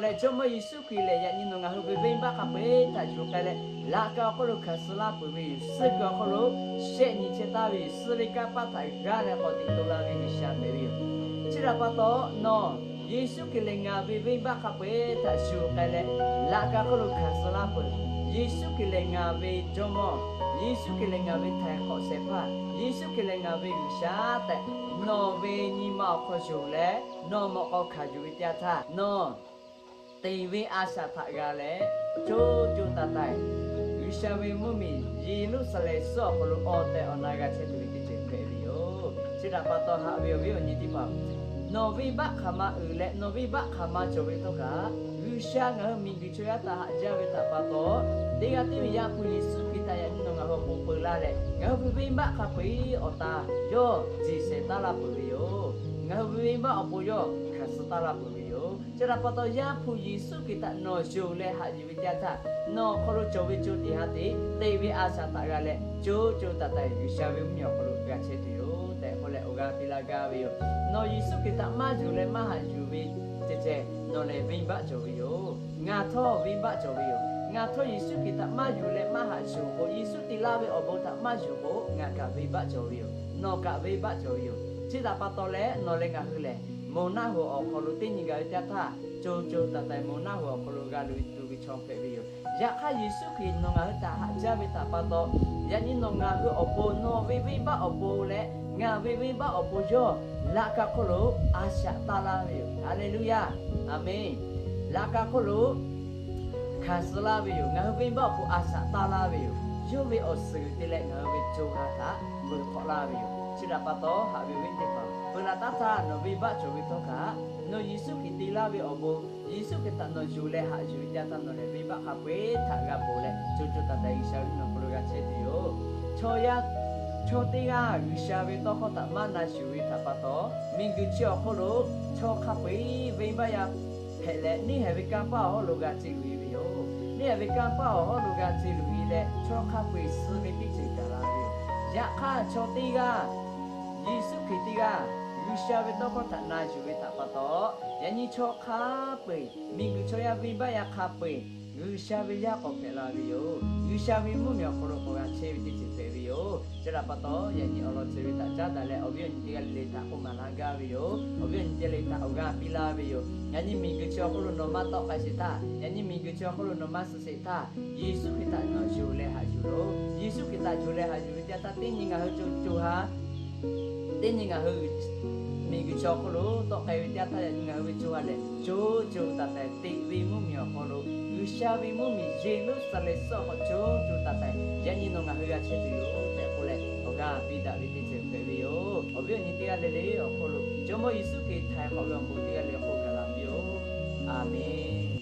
leh Jawˇmawˇ Yeˍsuˆ Hkriꞈ lehˬ, yaꞈ nyi nawˬ ngaˬ hui ve venˇbaˆ hk'a peu-eˬ htaꞈ yuˬ k'ai leh, laꞈ ka awˬ hk'oˆ lo hkanˍ suh laˇ peuˬ ve yoˬ. Suh kuiˬ awˬ hk'aw lo shehˆ nyi chehˇ taˍ ve yoˬ. Suh ve kanˇ paˆ htaꞈ g'aˇ leh k'awꞈ teꞈ to la ve G'uiˬsha hpehꞈ ve yoˬ. Chi htaꞈ pa taw, nawˬ Yeˍsuˆ Hkriꞈ lehˬ ngaˬ ve venˇbaˆ hk'a peu-eˬ htaꞈ yuˬ k'ai leh, laꞈ ka awˬ hk'oˆ lo hkanˍ suh laˇ peuˬ. Yeˍsuˆ Hkriꞈ lehˬ ngaˬ ve Jawˇmawˇ, Yeˍsuˆ Hkriꞈ lehˬ ngaˬ ve htaiˍ hk'awꞈ shehˍ hpaˇ, Yeˍsuˆ Hkriꞈ lehˬ ngaˬ ve G'uiˬsha tehꞈ, nawˬ ve nyi ma awˬ hk'aw yonˍ leh, nawˬ mawꞈ k'aw hkanˍ yuˬ ve teˇ yanˇ htaˇ, nawˬ teꞈ ve a shaꞈ htaꞈ g'a leh, co co taiˍ taiˍ G'uiˬsha ve mvuhˇmiˬ Yeˍruˆsaˍlehnˍ suhˉ awˬ hk'aw lo awˬ tehˬ awˬ na g'a chehˇ tuˬ ve teˇ ceuˬ hpehꞈ ve yoˬ. Chi htaꞈ pa taw haꞈ ve awˬ viˉ awˬ nyi teˇ hpaˍ, nawˬ venˇbaˆ hk'aˬ ma uiˍ leh nawˬ venˇbaˆ hk'aˬ ma cawˬ ve htawˇ kaꞈ, G'uiˬsha ngaˬ hui miˬguiˬ chaw yaˇ htaꞈ haꞈ jaˇ ve htaꞈ pa taw, teˇ g'aˇ tiˉ ve Yaˇ hpu Yeˍsuˆ Hkriꞈ htaꞈ yaꞈ nyi nawˬ ngaˬ hui awˬ pon peu laˇ leh, ngaˬ hui ve venˇbaˆ hk'a peu-eˬ awˬ ta yawˇ jeˬ shehˍ taˉ laˇ peuˬ ve yoˬ. Ngaˬ hui ve venˇbaˆ awˬ pon yawˇ hkanˍ suh taˉ laˇ peuˬ ve yoˬ. Chi htaꞈ pa taw, Yaˇ hpu Yeˍsuˆ Hkriꞈ htaꞈ nawˬ yonˍ leh haꞈ yuˬ ve teˇ yanˇ htaˇ, nawˬ awˬ hk'aw lo cawˬ ve co tiꞈ ha teꞈ teꞈ ve a shaꞈ htaꞈ g'a leh, co co taiˍ taiˍ G'uiˬsha ve mvuhˇmiˬ awˬ hk'aw lo g'a chehˇ tuˬ yoˬ tehꞈ k'oˆ leh awˬ g'aˇ piˇ laˇ gaˇ ve yoˬ. Nawˬ Yeˍsuˆ Hkriꞈ htaꞈ maˇ yonˍ leh maˇ haꞈ yuˬ ve ceh ceh, nawˬ lehˬ venˇbaˆ cawˬ ve yoˬ. Ngaˬ htawˇ venˇbaˆ cawˬ ve yoˬ. Ngaˬ htawˇ Yeˍsuˆ Hkriꞈ htaꞈ maˇ yonˍ leh maˇ haꞈ yuˬ k'o, Yeˍsuˆ te laˇ ve awˬ bon htaꞈ maˇ yuˬ k'o, ngaˬ kaꞈ venˇbaˆ cawˬ ve yoˬ. Nawˬ kaꞈ venˇbaˆ cawˬ ve yoˬ. Chi htaꞈ pa taw leh, nawˬ leh ngaˬ hui lehˬ, moˬ naˆ hoꞈ awˬ hk'aw lo teˇ nyi gaˬ ve teˇ yanˇ htaˇ, co co taiˍ taiˍ moˬ naˆ hoꞈ awˬ hk'aw lo g'a loꞈ e tuˬ ve chaw hpehꞈ ve yoˬ. Yaꞈ hk'aˇ, Yeˍsuˆ Hkriꞈ nawˬ ngaˬ hui htaꞈ haꞈ jaˇ ve htaꞈ pa taw, yaꞈ nyi nawˬ ngaˬ hui awˬ pon nawˬ ve venˇbaˆ awˬ pon leh ngaˬ ve venˇbaˆ awˬ pon yawˇ laꞈ ka hk'oˆ lo a shaꞈ taˇ laˇ ve yoˬ. Haˍleˍluˇyaˇ. Aˍmenˍ. Laꞈ ka hk'oˆ lo hkanˍ suh laˇ ve yoˬ. Ngaˬ hui venˇbaˆ awˬ pon a shaꞈ taˇ laˇ ve yoˬ. Yawˇ ve awˬ suhˍ g'uiˬ te leh ngaˬ hui ve co ha htaꞈ veuꞈ hk'awꞈ laˇ ve yoˬ. Chi htaꞈ pa taw, haꞈ ve awˬ viˉ teˇ hpaˍ, peuˬ laˬ taˉ htaˇ nawˬ venˇbaˆ cawˬ ve htawˇ kaꞈ, nawˬ Yeˍsuˆ Hkriꞈ te laˇ ve awˬ bon, Yeˍsuˆ Hkriꞈ htaꞈ nawˬ yonˍ leh haꞈ yuˬ ve teˇ yanˇ htaˇ, nawˬ lehˬ venˇbaˆ hk'a peu-eˬ htaꞈ g'a ponˬ leh, co co taiˍ taiˍ G'uiˬsha ve mvuhˇmiˬ awˬ hk'aw lo g'a chehˇ tuˬ yoˬ. Chaw yaˇ, chaw teˇ g'aˇ G'uiˬsha ve tawˇ hkawˇ htaꞈ maˇ na shuˍ ve htaꞈ pa taw, miˬguiˬ chi awˬ hk'oˆ lo chaw hk'a peu-eˬ venˇbaˆ yaˇ hpehꞈ leh, neˇ haiˬ ve kanˇ paˆ awˬ hawˉ lo g'a ce luˬ e ve yoˬ. Neˇ haiˬ ve kanˇ paˆ awˬ hawˉ lo g'a ce luˬ e leh, chaw hk'a peu-eˬ suh ve teˇ ceuˬ gaˬ la ve yoˬ. Yaꞈ hk'aˇ, chaw teˇ g'aˇ, Yeˍsuˆ Hkriꞈ teˇ g'aˇ, G'uiˬsha ve tawˇ hkawˇ htaꞈ na yuˬ ve htaꞈ pa taw, yaꞈ nyi chaw hk'a peu-eˬ, miˬguiˬ chaw yaˇ venˇbaˆ yaˇ hk'a peu-eˬ, G'uiˬsha ve yaˇ k'awꞈ hpehꞈ la ve yoˬ. G'uiˬsha ve mvuhˇmiˬ awˬ hk'aw lo k'awꞈ g'a chehˇ ve teˇ ceuˬ hpehꞈ ve yoˬ. Chi htaꞈ pa taw, yaꞈ nyi awˬ lawn chi ve htaꞈ caˉ daꞈ leh, awˬ viˉ awˬ nyi teˇ g'aˇ le le htaꞈ k'oˆ maˍ laˇ gaˇ ve yoˬ. Awˬ viˉ awˬ nyi teˇ g'aˇ le le htaꞈ awˬ g'aˇ piˇ laˇ ve yoˬ. Yaꞈ nyi miˬguiˬ chi awˬ hk'oˆ lo nawˬ maˇ tawˆ k'ai sheˍ htaˇ, yaꞈ nyi miˬguiˬ chi awˬ hk'oˆ lo nawˬ maˇ suh sheˍ htaˇ, Yeˍsuˆ Hkriꞈ htaꞈ nawˬ yonˍ leh haꞈ yuˬ loˬ. Yeˍsuˆ Hkriꞈ htaꞈ yonˍ leh haꞈ yuˬ ve teˇ yanˇ htaˇ, teˇ nyi ngaˬ hui co co ha teˇ nyi ngaˬ hui miˬguiˬ chi awˬ hk'oˆ lo tawˆ k'ai ve teˇ yanˇ htaˇ, yaꞈ nyi ngaˬ hui ve co ha lehˬ, co co taiˍ taiˍ teꞈ ve mvuhˇmiˬ awˬ hk'aw lo, G'uiˬsha ve mvuhˇmiˬ Yeˍruˆsaˍlehnˍ suhˉ awˬ hk'aw co co taiˍ taiˍ yaꞈ nyi nawˬ ngaˬ hui g'a chehˇ tuˬ yoˬ tehꞈ k'oˆ leh, awˬ g'aˇ piˇ daꞈ ve teˇ ceuˬ hpehꞈ ve yoˬ. Awˬ viˉ awˬ nyi teˇ g'aˇ le le awˬ hk'oˆ lo Jawˇmawˇ Yeˍsuˆ Hkriꞈ htaiˍ hk'awꞈ ve awˬ bon teˇ g'aˇ le awˬ hk'oˆ gaˬ la piˇ-oˆ. Aˍmenˍ.